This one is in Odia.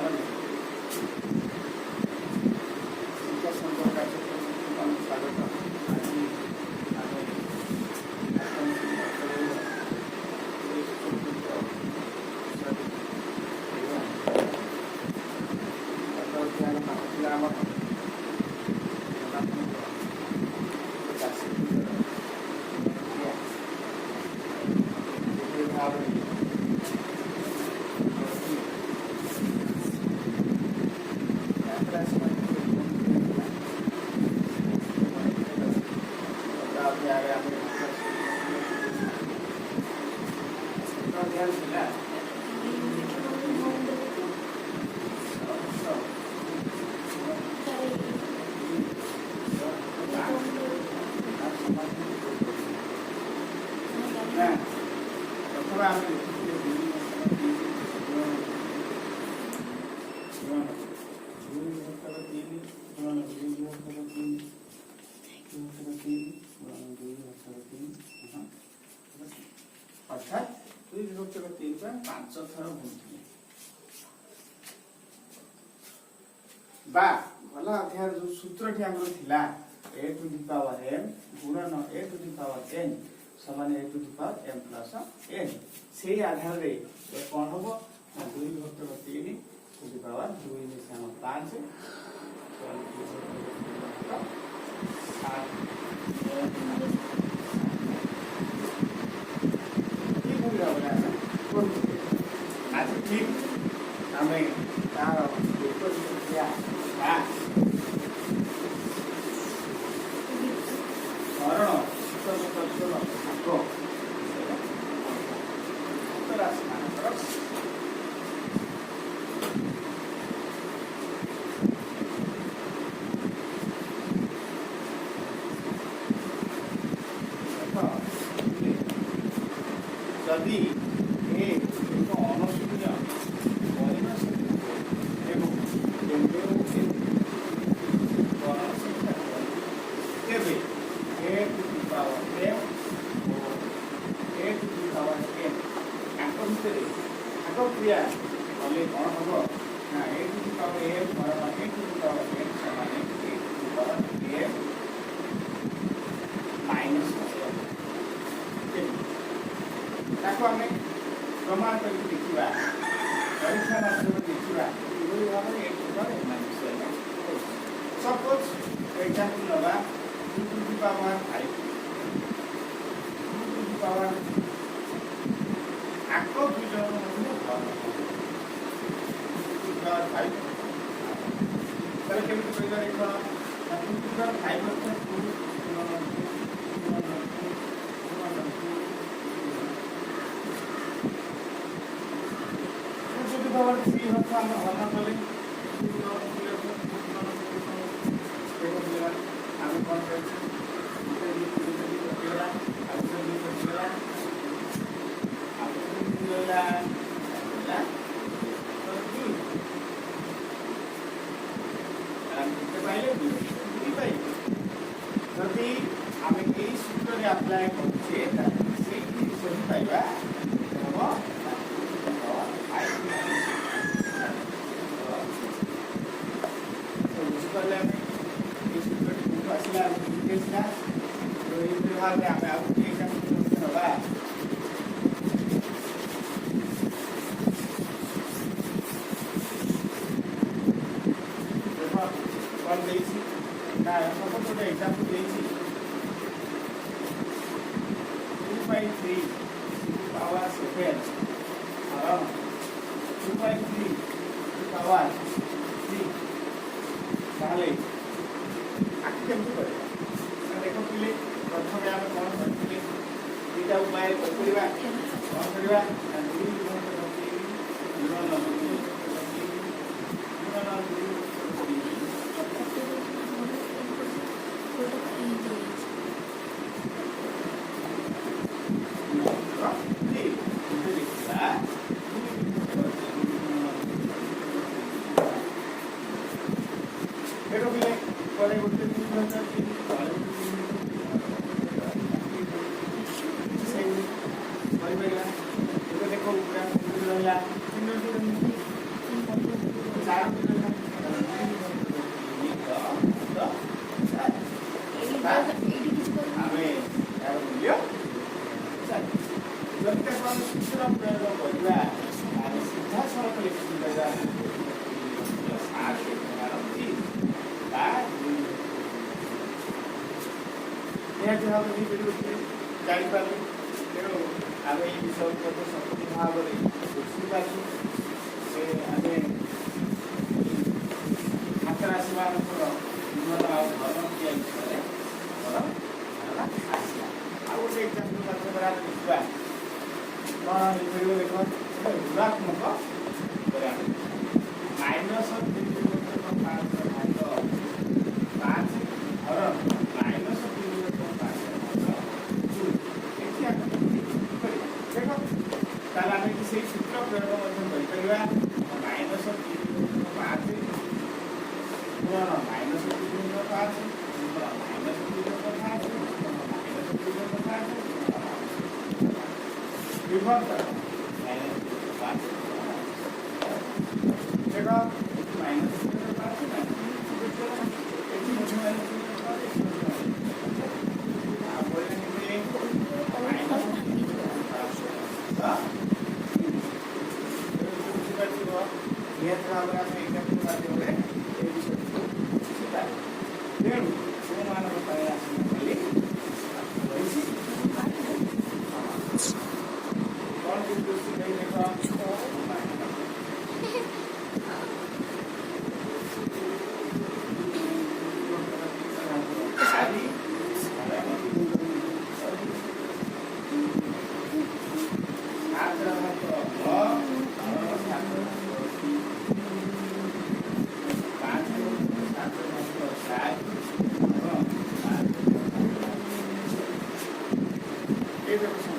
ପିଲାମାନେ, ଶିକ୍ଷା ସଂଘ କାର୍ଯ୍ୟକ୍ରମକୁ ତୁମମାନଙ୍କୁ ସ୍ୱାଗତ। ଆଜି ଆମେ ଅଷ୍ଟମ ଶ୍ରେଣୀ ଅଷ୍ଟମ ଚତୁର୍ଥ ବିଷୟଟି ଏବଂ ଗତ ଅଧ୍ୟାୟର ପାଠ ଥିଲା ଆମର ଧନାତ୍ମକ ରାଶିଗୁଡ଼ିକର କ୍ରିୟା ଯେପରି ଭାବରେ କରିଥିଲେ, ରାଶି ମାନଙ୍କର ଗୁଣନ ଥିଲା। ଗତ ଅଧ୍ୟାୟରେ ଆମେ ଗତ ଅଧ୍ୟାୟରେ ଥିଲା ଛଅ, ଦୁଇ, ପାଞ୍ଚ, ତାର ସମାଧାନ କିପରି କରିବେ ନା, ପ୍ରଥମେ ଆମେ ଲେଖିଥିଲେ ଦୁଇ ବିଭକ୍ତକ ତିନି ଗୁଣନ ଗୁଣନ ଦୁଇ ବିଭକ୍ତକ ତିନି ଗୁଣନ ଦୁଇ ବିଭକ୍ତକ ତିନି ବିଭକ୍ତକ ତିନି ଗୁଣନ ଦୁଇ ବିଭକ୍ତକ ତିନି ଗୁଣନ, ଅର୍ଥାତ୍ ଦୁଇ ବିଭକ୍ତକ ତିନି ପାଇଁ ପାଞ୍ଚ ଥର ଗୁଣୁଥିଲେ। ବା ଗଲା ଅଧ୍ୟାୟର ଯୋଉ ସୂତ୍ରଟି ଆମର ଥିଲା, a to the power m ଗୁଣନ a to the power n ସମାନ a to the power m plus n, ସେଇ ଆଧାରରେ ଏ କଣ ହବ ନା ଦୁଇ ବିଭକ୍ତକ ତିନି ଟୁ the power ଦୁଇ ମିଶାଣ ପାଞ୍ଚ ସମାନ ଦୁଇ ବିଭକ୍ତକ ତିନି ଭାଗ ସାତ। ଏଇଭଳି ଭାବରେ ଆମେ କରୁଥିଲେ। ଆଜି ଠିକ ଆମେ ତାର ବିପରୀତ କ୍ରିୟା ବା ହରଣ ତତ୍ସ୍ୱର ଭାଗ ବିଷୟରେ ପଢ଼ିବା। ରାଶି ମାନଙ୍କର ଦେଖ, ଯଦି ଏ ଏକ ଅଣଶୂନ୍ୟ ପରିମା ସଂଖ୍ୟା ଏବଂ ଏମ୍ ଓ ଏନ୍ ଗଣ ସଂଖ୍ୟା ହୁଅନ୍ତି, ତେବେ a to the power m O a to the power n ତାଙ୍କ ଭିତରେ ଭାଗ କ୍ରିୟା କଲେ କ'ଣ ହେବ ନା a to the power m ହରଣ a to the power n ସମାନ a to the power m minus m। ତାକୁ ଆମେ ପ୍ରମାଣ କରିକି ଦେଖିବା, ପରୀକ୍ଷା ମାଧ୍ୟମରେ ଦେଖିବା କିଭଳି ଭାବରେ a to power m minus n। Suppose example ନେବା, two to the power five, two to the power, ଆଙ୍କ ଦୁଇ ଜଣଙ୍କ ମଧ୍ୟରେ ହରଣ, two to the power five। ତାହେଲେ କେମିତି କରିବା ଦେଖ ନା two to the power five ଅର୍ଥ ଟୁ ଗୁଣନ ଟୁ ଗୁଣନ ଟୁ ଗୁଣନ two, two to the power three ଅର୍ଥ ଆମେ ହରଣ କଲେ ଟୁ ଗୁଣନ ଥ୍ରୀ ଅର୍ଥ ଟୁ ଗୁଣନ ଟୁ ଗୁଣନ। ଦେଖ ପିଲାମାନେ, ଆମେ କ'ଣ କରିଛୁ? ଗୋଟେ ଦୁଇ, ଗୋଟେ ଦୁଇ କଟିଗଲା, ଆଉ ଗୋଟେ ଦୁଇ କଟିଗଲା, ଆଉ ଗୋଟେ ଦୁଇ ରହିଲା, ରହିଲା ତ ଦୁଇ। ଆମେ କେତେ ପାଇଲେ? ଦୁଇ, ଦୁଇ ପାଇଲେ। ଯଦି ଆମେ ଏଇ ସୂତ୍ରରେ ଆପ୍ଲାଏ କରୁଛେ, ତାହେଲେ ସେଇ ଜିନିଷ ହିଁ ପାଇବା। କେତେ ହବ? ଫାଇଭ। ତ ବୁଝିପାରିଲେ ଆମେ ଏଇ ସୂତ୍ରଟି କୋଉଠୁ ଆସିଲା, କେମିତି ଆସିଲା? ତ ଏଇଭଳି ଭାବରେ ଆମେ ଆଉ ଗୋଟିଏ ଏକ୍ସାମ୍ପଲ୍ ମଧ୍ୟ ନେବା। ଦେଖ, କ'ଣ ଦେଇଛି ନା ସପୋଜ ଗୋଟେ ଏକ୍ସାମ୍ପଲ୍ ଦେଇଛି, two by three power seven ହରଣ two by three power three। ତାହେଲେ ଆକୁ କେମିତି କରିବା ନା, ଦେଖ ପିଲେ, ପ୍ରଥମେ ଆମେ କ'ଣ କରିଥିଲେ? ଦୁଇଟା ଉପାୟରେ କରିପାରିବା। କ'ଣ କରିବା ନା ଦୁଇ ବିଭକ୍ତକ ତିନି ଗୁଣନ ଦୁଇ ବିଭକ୍ତକ ତିନି ଗୁଣନ ଦୁଇ ବିଭକ୍ତକ ତିନି ବିଭକ୍ତକ ତିନି। ଗୋଟେ ଦେଖିବା, ଦୁଇ ବିଭକ୍ତକ ତିନି ଗୁଣନ ଦୁଇ ବିଭକ୍ତକ ତିନି। ଦେଖ ପିଲେ, ଉପରେ ଗୋଟେ ଦୁଇ ବିଭକ୍ତକ ତିନି, ତଳେ ଗୋଟେ ଦୁଇ ବିଭକ୍ତକ ତିନି, ସେଇଭଳି କରିପାରିବା। ଏବେ ଦେଖ, ଉପରେ ଆମେ ତିନି ରହିଲା, ତିନୋଟି ରହିଲା। ଚାରୋଟି ରହିଲା। ତିନି ତ ଚାରି। ଏଇଠି କିଛି କରିନି। ଆମେ ଏହାର ମୂଲ୍ୟ ଚାରି। ଯଦି ତାକୁ ଆମେ ସୂତ୍ର ପ୍ରୟୋଗ କରିବା, ଆମେ ସିଧାସଳଖ ଲେଖିପାରିବା 7 ତିନି ବା 2। ନିହାତି ଭାବରେ ହେଇପାରିବ କି ଜାଣିପାରିଲୁ। ତେଣୁ ଆମେ ଏଇ ବିଷୟକୁ ମଧ୍ୟ ସମ୍ପୂର୍ଣ୍ଣ ଭାବରେ ବୁଝିପାରିଛୁ ଯେ ଆମେ ଘାତରାଶିମାନଙ୍କର ଗୁଣନ ଆଉ ହରଣ କ୍ରିୟା ବିଷୟରେ ଆମର ଧାରଣା ଆସିଲା। ଆଉ ଗୋଟେ ଏକ୍ଜାମ୍ପଲ୍ ମାଧ୍ୟମରେ ଆମେ ଦେଖିବା କ'ଣ ହେଇପାରିବ। ଦେଖ, ଗୋଟେ ଋଣାତ୍ମକ ଉପରେ ଆମେ ମାଇନସ୍ 3.5 ଘାତ 5 ହରଣ ମାଇନସ୍ 3.5 ଘାତ 2। ଏଠି ଆମେ କେମିତି କରିବା ଦେଖ। ତାହେଲେ ଆମେ ଏଠି ସେଇ ସୂତ୍ର ପ୍ରୟୋଗ ମଧ୍ୟ କରିପାରିବା। ମାଇନସ୍ 3.5 ଗୁଣନ ମାଇନସ୍ 3.5 ଗୁଣନ ମାଇନସ୍ 3.5 ଗୁଣନ ମାଇନସ୍ 3.5 ଗୁଣନ ବିଭକ୍ତ ମାଇନସ୍ 3.5। ଦେଖ, ଏଠି ମାଇନସ୍ 3.5 ମାଇନସ୍, ଏଠି ମଧ୍ୟ ମାଇନସ୍ 3.5, ଏଠି ମଧ୍ୟ ମାଇନସ୍। ଆଉ ବଳିଲା କେତେ? ମାଇନସ୍ 3.5। ବୁଝିପାରିଥିବ ନିହାତି ଭାବରେ। ଆମେ ଏକ୍ଜାମ୍ପଲ୍ ମାଧ୍ୟମରେ ଏ ବିଷୟଟିକୁ ବୁଝିପାରିବା। ତେଣୁ ତୁମମାନଙ୍କ ପାଇଁ ଆସନ୍ତାକାଲି ରହିଛି କ'ଣ? କେମିତି ଅଛି ଦେଖ। 4 7 ଘାତ 9 ହରଣ 7 ଘାତ 5 7 ଘାତ 4 ହରଣ 7। ଏଇ ଦେଖ।